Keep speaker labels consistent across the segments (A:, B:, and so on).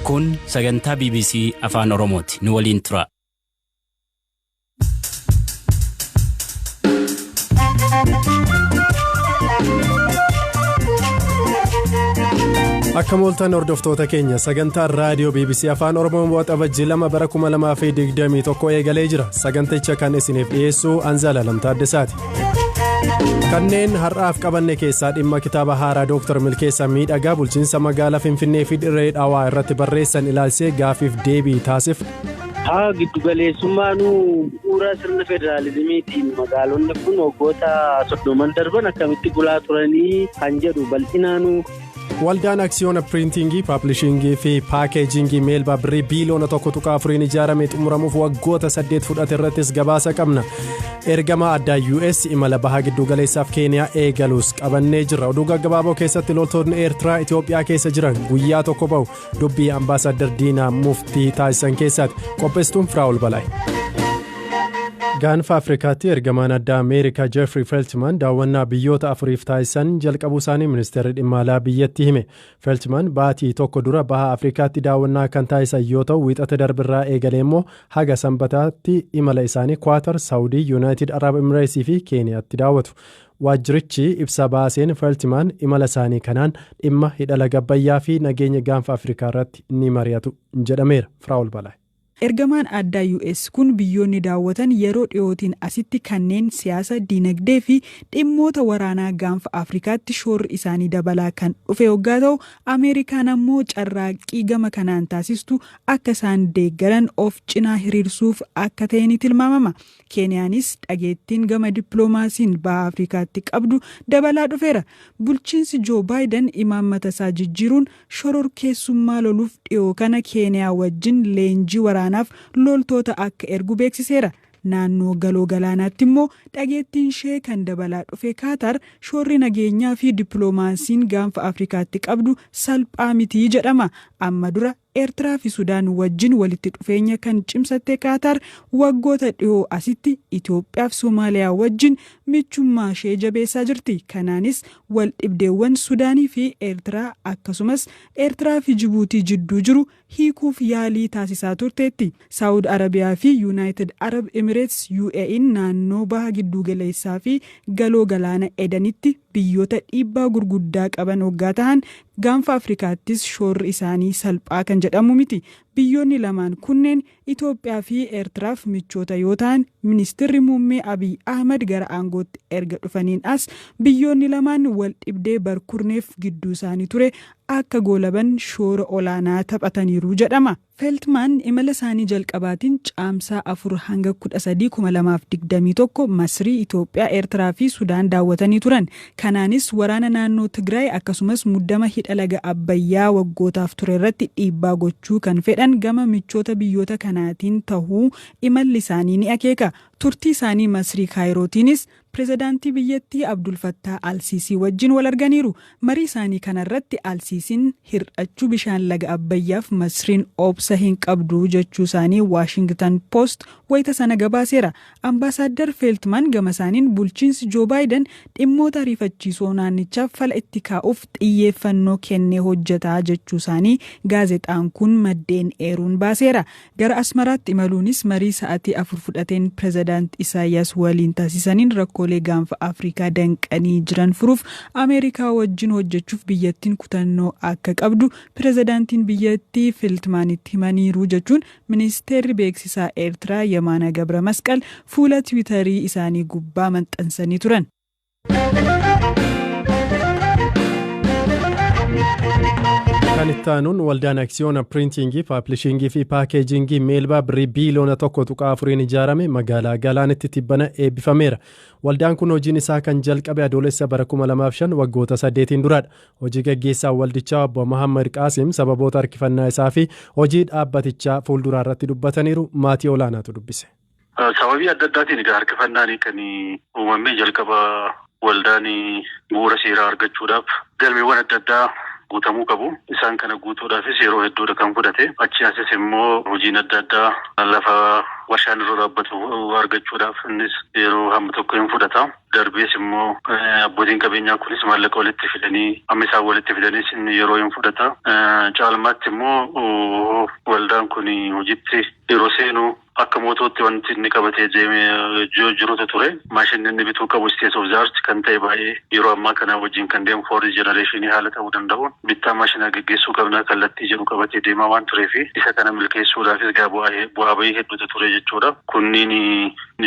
A: Kun sagantaa BBC Afaan Oromooti. Nu waliin tura.
B: Akka mooltan hordoftoota keenya, sagantaan raadiyoo BBC Afaan Oromoon Waxabajjii 2 bara 2021 eegalee jira. Saganticha kan isiniif dhiyeessu Anzala Taaddasaati. Kanneen har'aaf qabanne keessaa dhimma kitaaba haaraa Dooktar Milkeessaa Miidhagaa bulchiinsa magaalaa Finfinnee fi Dirree Dhawaa irratti barreessan ilaalchisee gaafiif deebii taasifne.
C: Haa, giddugaleessummaanuu bu'uura sirna federaalizimiitiin magaalonni kun waggoota 30n darban akkamitti bulaa turanii kan jedhu bal'inaanuu.
B: Waldaan aksiyoona piriintingii, paablishingii fi paakeejingii Meelbaa birrii biiliyoona 1.4n ijaarame xumuramuuf waggoota 8 fudhate irrattis gabaasa qabna. Ergama addaa US imala bahaa giddugaleessaaf Keeniyaa eegaluus qabannee jirra. Oduu gaggabaaboo keessatti loltoonni Eertiraa Itoophiyaa keessa jiran guyyaa tokko bahu, dubbii ambaasaadar Diinaa Muftii taasisan keessaati. Qopheessituun Firaa'ol Balaay. Gaanfa Afrikaatti ergamaan addaa Ameerikaa Jeffrey Feltman daawwannaa biyyoota afuriif taasisan jalqabuu isaanii ministeerri dhimma alaa biyyattii hime. Feltman baatii tokko dura baha Afrikaatti daawwannaa kan taasisan yoo ta'u, Wiixata darbirraa eegalee immoo haga Sanbataatti imala isaanii Kwaatar, Saawudii, Yuunaayitid Arab Emireetsii fi Keeniyaatti daawwatu. Waajjirichi ibsa baaseen Feltman imala isaanii kanaan dhimma hidha laga Abbayyaa fi nageenya Gaanfa Afrikaa irratti ni mari'atu jedhameera. Firaa'ol Balaay.
D: Ergamaan addaa US kun biyyoonni daawwatan yeroo dhiyootiin asitti kanneen siyaasa, diinagdee fi dhimmoota waraanaa Gaanfa Afrikaatti shoorri isaanii dabalaa kan dhufe hoggaa ta'u, Ameerikaan ammoo carraaqqii gama kanaan taasistu akka isaan deeggaran of cinaa hiriirsuuf akka ta'e ni tilmaamama. Keeniyaanis dhageettiin gama dippiloomaasiin baha Afrikaatti qabdu dabalaa dhufeera. Bulchiinsi Joo Baayiden imaammata isaa jijjiiruun shororkeessummaa loluuf dhiyoo kana Keeniyaa wajjin leenjii waraanaaf loltoota akka ergu beeksiseera. Naannoo Galoo Galaanaatti immoo dhageettiin ishee kan dabalaa dhufe Kaatar shoorri nageenyaa fi dippiloomaasiin Gaanfa Afrikaatti qabdu salphaa mitii jedhama. Amma dura Eertiraa fi Sudaan wajjin walitti dhufeenya kan cimsatte Kaatar waggoota dhiyoo asitti Itoophiyaa fi Somaaliyaa wajjin michummaa ishee jabeessaa jirti. Kanaanis wal dhibdeewwan Sudaanii fi Eertiraa akkasumas Eertiraa fi Jibuutii jidduu jiru hiikuuf yaalii taasisaa turteetti. Saawud Arabiyaa fi Yuunaayitid Arab Emireets, UAE'n, naannoo baha gidduugaleessaa fi Galoo Galaana Edanitti biyyoota dhiibbaa gurguddaa qaban hoggaa tahan, Gaanfa Afrikaattis shoorri isaanii salphaa kan jedhamu miti. Biyyoonni lamaan kunneen Itoophiyaa fi Eertiraaf michoota yoo tahan, Ministirri Muummee Abiy Ahmad gara aangootti erga dhufaniin as biyyoonni lamaan wal dhibdee bar-kurneef gidduu isaanii ture akka goolaban shoora olaanaa taphataniiru jedhama. Feltmaan imala isaanii jalqabaatiin Caamsaa 4 hanga 13, 2021 Masrii, Itoophiyaa, Eertiraa fi Sudaan daawwatanii turan. Kanaanis waraana naannoo Tigraay akkasumas muddama hidha laga Abbayyaa waggootaaf turerratti dhiibbaa gochuu kan fedhan gama michoota biyyoota kanaatiin tahuu imalli isaanii ni akeeka. Turtii isaanii Masrii Kaayirootiinis Pirezidaantii biyyattii Abdul Fattaah Al-Siisii wajjin wal arganiiru. Marii isaanii kanarratti Al-Siisiin hir'achuu bishaan laga Abbayyaaf Masriin obsa hin qabdu jechuu isaanii Waashingtan Poost wayita sana gabaaseera. Ambaasaaddar Feeltmaan gamasaaniin bulchiinsi Joo Baayiden dhimmoota ariifachiisoo naannichaaf fala itti kaa'uuf xiyyeeffannoo kennee hojjeta jechuusaanii gaazexaan kun maddeen eeruun baaseera. Gara Asmaraatti imaluunis marii sa'atii 4 fudhateen Pirezidaant Isaayyaas waliin taasisaniin rakkoolee Gaanfa Afrikaa danqanii jiran furuuf Ameerikaa wajjin hojjechuuf biyyattiin kutannoo akka qabdu pirezidaantiin biyyattii Filtmaanitti himaniiru jechuun ministeerri beeksisaa Eertiraa Yemaana Gabramasqal fuula Tiwiitarii isaanii gubbaa maxxansanii turan.
B: Kan itti aanuun waldaan aksiyoona piriintingii, paablishingii fi paakeejingii Meelbaa birrii biiliyoona 1.4n ijaarame magaalaa Galaanitti tibbana eebbifameera. Waldaan kun hojiin isaa kan jalqabe Adoolessa bara 2005, waggoota 8n duraadha. Hojii gaggeessaa waldichaa obbo Mahammad Qaasim sababoota harkifannaa isaa fi hojii dhaabbatichaa fuulduraa irratti dubbataniiru. Maatii olaanaatu dubbise.
E: Sababii adda addaatiin egaa harkifannaan kan uumame, jalqaba waldaan bu'uura seeraa argachuudhaaf galmeewwan adda addaa Guutamuu qabu. Isaan kana guutuudhaafis yeroo hedduudha kan fudhate. Achi asis immoo hojiin adda addaa lafa warshaan irra dhaabbatu argachuudhaaf innis yeroo hamma tokko hin fudhata. Darbees immoo abbootiin qabeenyaa kunis maallaqa walitti fidanii amma isaan walitti fidanis inni yeroo hin fudhata. Caalmaatti immoo waldaan kun hojiitti yeroo seenu akka mootootti wanti inni qabatee deemee jirutu ture. Maashinni inni bituu qabu state of the art kan ta'e, baay'ee yeroo ammaa kana wajjin kan deemu, fourth generation haala ta'uu danda'uun bittaa maashinaa gaggeessuu qabna kallattii jedhu qabatee deemaa waan tureef, isa kana milkeessuudhaafis gaa bu'aa bahii hedduutu ture jechuudha. Kunniin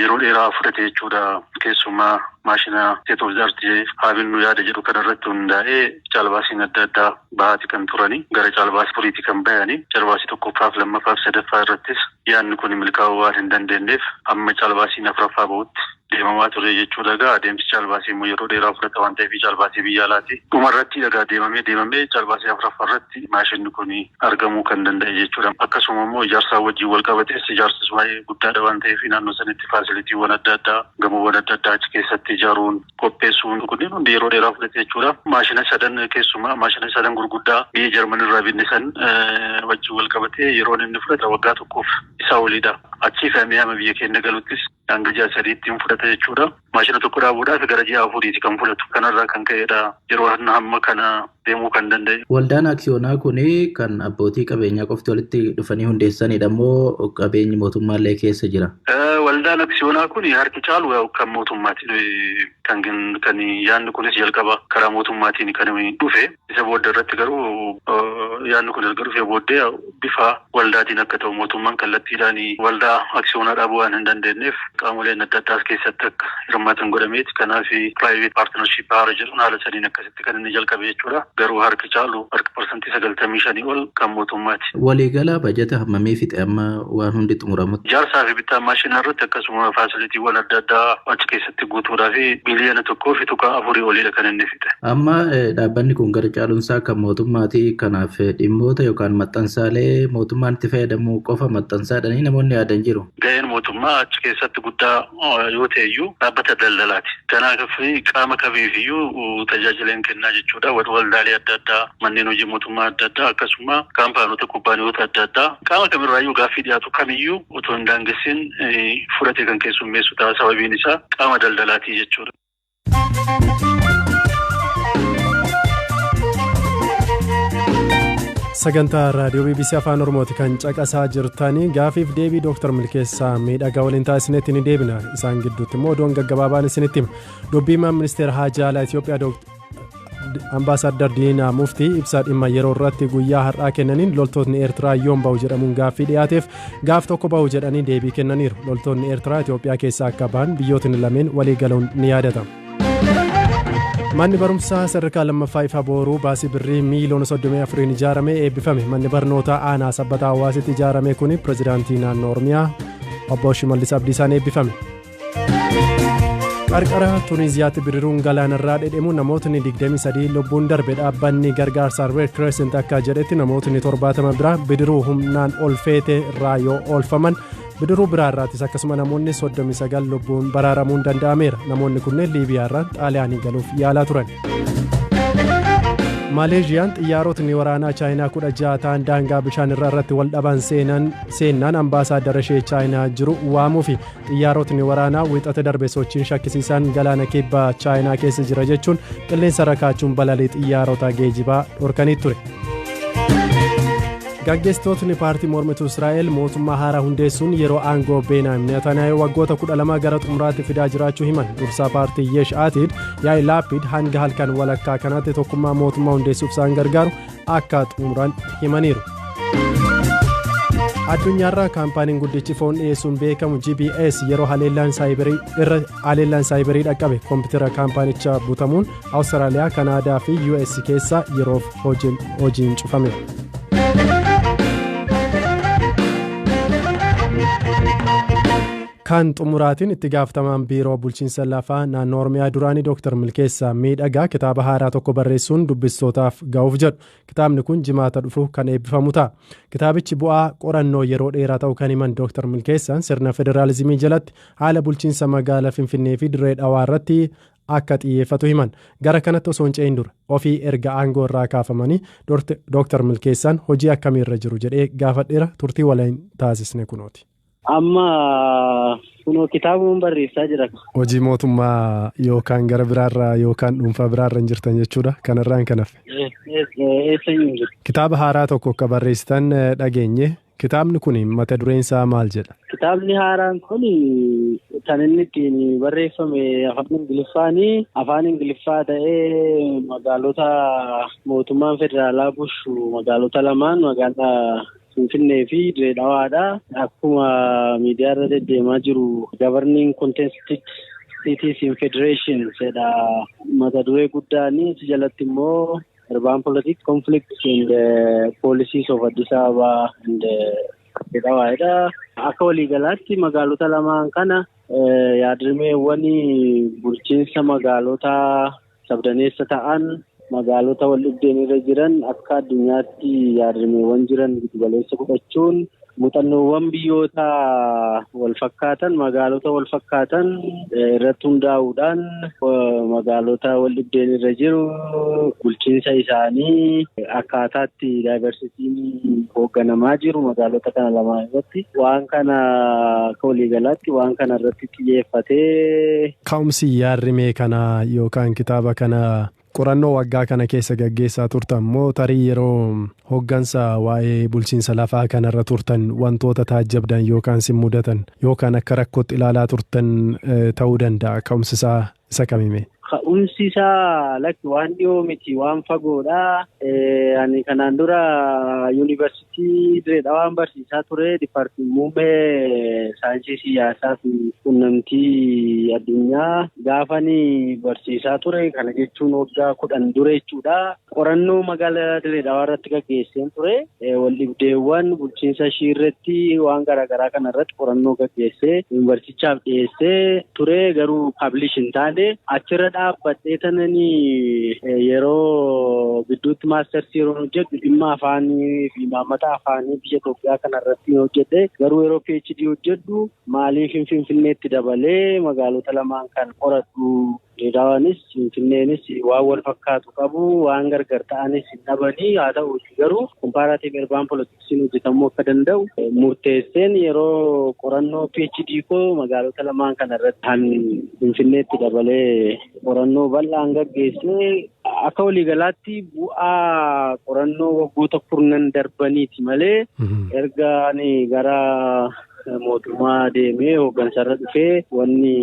E: yeroo dheeraa fudhate jechuudha. Keessumaa maashina state of the art haa binnu yaada jedhu kanarratti hundaa'ee caalbaasiin adda addaa bahaati kan turani, gara caalbaasii furiiti kan bayani. Caalbaasii tokkoffaaf, lammaffaaf, sadaffaa irrattis yaadni kun milkaa'uu waan hin dandeenyeef amma caalbaasiin afuraffaa bahutti deemamaa ture jechuudha. Egaa adeemsi caalbaasii immoo yeroo dheeraa fudhata waan ta'eef, caalbaasii biyya alaati. Dhuma irratti egaa deemamee deemamee caalbaasii afuraffaa irratti maashinni kun argamuu kan danda'e jechuudha. Akkasuma immoo ijaarsaa wajjin wal qabates, ijaarsis baay'ee guddaadha waan ta'eef, naannoo sanitti facilitywwan adda addaa, gamoowwan adda addaa achi keessatti ijaaruun, qopheessuun kunneen hundi yeroo dheeraa fudhate jechuudha. Maashina sadan, keessumaa maashina sadan gurguddaa biyya Jarman irraa binne san wajjin wal qabatee yeroon inni fudhate waggaa tokkoof isaa oliidha. Achii fe'amee hamma biyya keenya galuttis hanga ji'a 3tti hin fudhata jechuudha. Maashina tokko dhaabuudhaaf gara ji'a 4ti kan fudhatu. Kanarraa kan ka'edha yeroo hamma kana deemuu kan danda'e.
F: Waldaan aksiyoonaa kun kan abbootii qabeenyaa qofti walitti dhufanii hundeessanidha moo qabeenyi mootummaallee keessa jira?
E: Waldaan aksiyoonaa kun harki caalu kan mootummaati. Kan yaadni kunis jalqaba karaa mootummaatiin kan dhufe. Isa booda irratti garuu, yaadni kun erga dhufee booddee, bifa waldaatiin akka ta'u, mootummaan kallattiidhaan waldaa aksiyoonaa dhaabuu waan hin dandeenyeef, qaamoleen adda addaas keessatti akka hirmaatan godhameeti. Kanaaf private partnership haala jedhuun, haala saniin akkasitti kan inni jalqabe jechuudha. Garuu harki caalu, harki 95% ol kan mootummaati.
F: Waliigala bajata hammamii fixe amma waan hundi xumuramutti?
E: Ijaarsaa fi bittaa maashinaa irratti, akkasuma facilitywwan adda addaa achi keessatti guutuudhaa fi 1.4 biliyoona oliidha kan inni fixe.
F: Amma dhaabbanni kun gara caalumsaa kan mootummaati. Kanaaf dhimmoota yookaan maxxansaalee mootummaan itti fayyadamu qofa maxxansaadhanii namoonni yaadan jiru.
E: Ga'een mootummaa achi keessatti guddaa yoo ta'e iyyuu, dhaabbata daldalaati. Kanaaf qaama kamiifiyyuu tajaajila hin kennaa jechuudha. Waldaalee adda addaa, manneen hojii mootummaa adda addaa, akkasuma kaampaanota, kubbaaniyoota adda addaa, qaama kamirraayyuu gaaffii dhiyaatu kamiyyuu otoo hin daangessin fudhatee kan keessummeessu ta'a. Sababiin isaa qaama daldalaatii jechuudha.
B: Sagantaa raadiyoo BBC Afaan Oromooti kan caqasaa jirtanii. Gaafiif deebii Dooktar Milkeessaa Miidhagaa waliin taasisneetti ni deebina. Isaan gidduutti immoo oduun gaggabaabaan isinitti hima. Dubbii himaan ministeera haajaa alaa Itoophiyaa, Ambaasaaddar Diinaa Muftii, ibsaa dhimma yeroo irratti guyyaa har'aa kennaniin loltoonni Eertiraa yoom bahu jedhamuun gaaffii dhiyaateef, gaaf tokko bahu jedhanii deebii kennaniiru. Loltoonni Eertiraa Itoophiyaa keessaa akka bahan biyyootni lameen walii galuun ni yaadatama. Manni barumsaa sadarkaa lammaffaa Ifa Booruu baasii birrii miiliyoona 34n ijaarame eebbifame. Manni barnootaa aanaa Sabbataa Hawaasitti ijaarame kun pirezidaantii naannoo Oromiyaa Obbo Shimallis Abdiisaan eebbifame. Qarqara Tuniiziyaatti bidiruun galaanarraa dhedhemuun namootni 23 lubbuun darbe. Dhaabbanni gargaarsaa Red Crescent akka jedhetti, namootni 70 biraa bidiruu humnaan ol feete irraa yoo oolfaman, bidiruu biraa irraattis akkasuma namoonni 39 lubbuun baraaramuun danda'ameera. Namoonni kunneen Liibiyaarraan Xaaliyaanii galuuf yaalaa turan. Maaleeziyaan xiyyaarotni waraanaa Chaayinaa 16 ta'an daangaa bishaan irraa irratti wal dhaban seennaan ambaasaaddara ishee Chaayinaa jiru waamuufi. Xiyyaarotni waraanaa Wixata darbe sochiin shakkisiisaan galaana kibba Chaayinaa keessa jira jechuun qilleensa irra kaachuun balalii xiyyaarota geejibaa dhorkanii ture. Gaggeessitootni paartii mormituu Israa'el mootummaa haaraa hundeessuun yeroo aangoo Beenyaam Netanyaahuu waggoota 12 gara xumuraatti fidaa jiraachuu himan. Dursaa paartii Yesh Atid Yaay Laapid hanga halkan walakkaa kanaatti tokkummaa mootummaa hundeessuuf isaan gargaaru akka xumuran himaniiru. Addunyaarraa kaampaaniin guddichi foon dhiyeessuun beekamu JBS yeroo haleellaan saayibarii dhaqqabe koompitara kaampaanichaa butamuun Awustiraaliyaa, Kanaadaa fi US keessa yeroof hojiin cufame. Kan xumuraatiin, itti gaafatamaan biiroo bulchiinsa lafaa naannoo Oromiyaa duraanii Dooktar Milkeessaa Miidhagaa kitaaba haaraa tokko barreessuun dubbistootaaf ga'uuf jedhu. Kitaabni kun Jimaata dhufu kan eebbifamu ta'a. Kitaabichi bu'aa qorannoo yeroo dheeraa ta'uu kan himan Dooktar Milkeessaan, sirna federaalizimii jalatti haala bulchiinsa magaalaa Finfinnee fi Dirree Dhawaa irratti akka xiyyeeffatu himan. Gara kanatti osoo hin ce'in dura ofii erga aangoo irraa kaafamanii Dooktar Milkeessaan hojii akkamiirra jiru jedhee gaafadheera. Turtii waliin taasisne kunooti.
C: Amma kunoo kitaabuma barreessaa jira.
B: Hojii mootummaa yookaan gara biraarraa yookaan dhuunfaa biraarra hin jirtan jechuudha. Kanarraan kan hafe.
C: Eessayyuu hin jiru.
B: Kitaaba haaraa tokko akka barreessitan dhageenye. Kitaabni kun mata dureen isaa maal jedha?
C: Kitaabni haaraan kun kan inni ittiin barreeffame afaan Ingiliffaanii. Afaan Ingiliffaa ta'ee magaalota mootummaan federaalaa bulchu magaalota lamaan, magaalaa Finfinnee fi Dirree Dhawaadha. Akkuma miidiyaa irra deddeemaa jiru, "Governing Contested Cities in Federation" jedha mata duree guddaan. Jalatti immoo "Urban Politics, Conflicts and Policies of Addis Ababa and Dirree Dhawaadha. Akka waliigalaatti magaalota lamaan kana yaadrimeewwan bulchiinsa magaalota sabdaneessa ta'an, magaalota wal dhibdeen irra jiran, akka addunyaatti yaadrimeewwan jiran giddugaleessa godhachuun, muuxannoowwan biyyoota wal fakkaatan, magaalota wal fakkaatan irratti hundaa'uudhaan, magaalota wal dhibdeen irra jiru bulchiinsa isaanii, akkaataatti diversityn hoogganamaa jiru magaalota kana lamaan irratti, waan kana akka waliigalaatti waan kana irratti xiyyeeffatee.
B: Ka'umsi yaadrimee kanaa yookaan kitaaba kana qorannoo waggaa kana keessa gaggeessaa turtan moo tarii yeroo hoggansa waa'ee bulchiinsa lafaa kanarra turtan wantoota taajjabdan yookaan sin mudatan yookaan akka rakkootti ilaalaa turtan ta'uu danda'a? Ka'umsi isaa isa kamime?
C: Ka'umsi isaa lakki, waan dhiyoo miti, waan fagoodha. Ani kanaan dura Yuunivarsiitii Dirree Dhawaan barsiisaa ture. Dipaartii muummee saayinsii siyaasaa fi quunnamtii addunyaa gaafanii barsiisaa ture. Kana jechuun waggaa 10 dura jechuudha. Qorannoo magaalaa Dirree Dhawaa irratti gaggeesseen ture. Waldhibdeewwan bulchiinsa ishii irratti, waan garaagaraa kana irratti qorannoo gaggeessee yuunivarsiitichaaf dhiyeessee ture, garuu publish hin taane. Achirra dhaabbadhee tananii yeroo gidduutti maastersii yeroo hojjedhu dhimma afaanii fi imaammata afaanii biyya Itoophiyaa kana irratti hojjedhe. Garuu yeroo PhD hojjedhu maaliif Finfinneetti dabalee magaalota lamaan kan qoradhu? Dirreedawaanis Finfinneenis waan wal fakkaatu qabu, waan gargar ta'anis hin dhabanii. Haa ta'uuti garuu comparative urban politicsiin hojjetamuu akka danda'u murteesseen yeroo qorannoo PhD koo magaalota lamaan kana irratti kan Finfinneetti dabalee qorannoo bal'aan gaggeessee, akka waliigalaatti bu'aa qorannoo waggoota kurnan darbaniiti malee erga ani gara mootummaa deemee hooggansarra dhufee wanni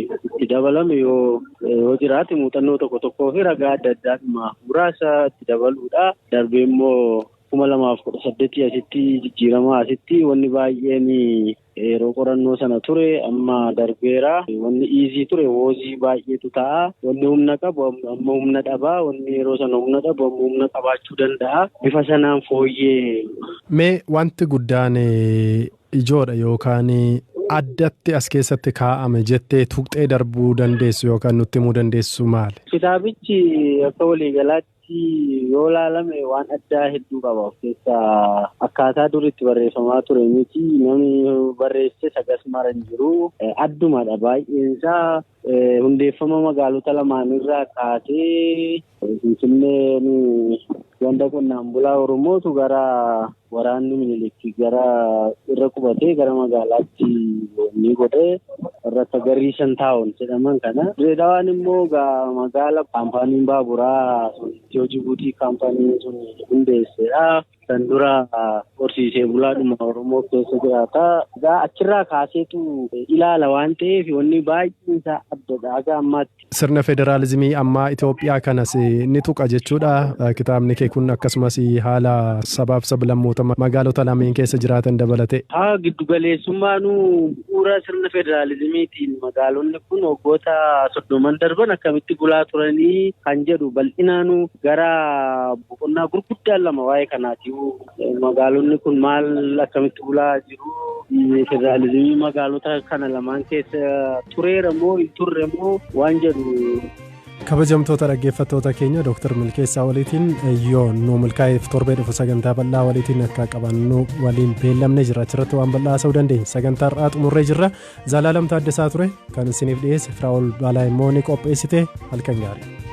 C: itti dabalame yoo jiraate, muuxannoo tokko tokkoo fi ragaa adda addaadhuma muraasa itti dabaluudha. Darbee immoo 2018 asitti jijjiiramaa asitti wanni baay'een yeroo qorannoo sana ture amma darbeera. Wanni easy ture worse baay'eetu ta'a. Wanni humna qabu amma humna dhabaa. Wanni yeroo sana humna qabu amma humna qabaachuu danda'a. Bifa sanaan fooyyee.
B: Mee wanti guddaan ijoodha yookaan addatti as keessatti kaa'ame jettee tuqxee darbuu dandeessu yookaan nutti himuu dandeessu maali?
C: Kitaabichi akka waliigalaatti yoo ilaalame waan addaa hedduu qaba of keessaa. Akkaataa duritti barreeffamaa ture miti. Namni barreesse sagas mara hin jiru, addumadha baay'eensaa. Hundeeffama magaalota lamaanirraa kaasee, Finfinneen ganda qonnaan bulaa Oromootu gara waraanni Minilik gara irra qubatee gara magaalaatti ni godhee warra akka Garrison Town jedhaman kana. Dirreedawaan immoo magaala kaampaaniin baaburaa sun, Itiyoo Jibuutii kaampaaniin sun hundeessedha. Kan dura horsiisee bulaadhuma Oromoo keessa jiraata. Egaa achirraa kaaseetu ilaala waan ta'eef wanni baay'een isaa addadha haga ammaatti.
B: Sirna federaalizimii ammaa Itoophiyaa kanas ni tuqa jechuudha. Kitaabni kee kun akkasumas haala sabaaf sablammoota magaalota lameen keessa jiraatan dabalate.
C: Haa, giddugaleessummaanuu bu'uura sirna federaalizimiitiin magaalonni kun waggoota 30n darban akkamitti bulaa turanii kan jedhu bal'inaanuu gara boqonnaa gurguddaan lama waa'ee kanaati. Magaalonni kun maal, akkamitti bulaa jiru? Federaalizimii magaalota kana lamaan keessa tureera moo hin turre moo waan jedhu.
B: Kabajamtoota dhaggeeffattoota keenya, Dooktar Milkeessaa waliitiin yoo nu milkaa'eef torbee dhufu sagantaa bal'aa waliitiin akka qabannu waliin beellamne jira. Achirratti waan bal'aa haasa'uu dandeenya. Sagantaa har'aa xumurree jirra. Zalaalam Taaddasaa ture kan isiniif dhiyeesse. Firaa'ol Balaa immoo ni qopheessite. Halkan gaarii.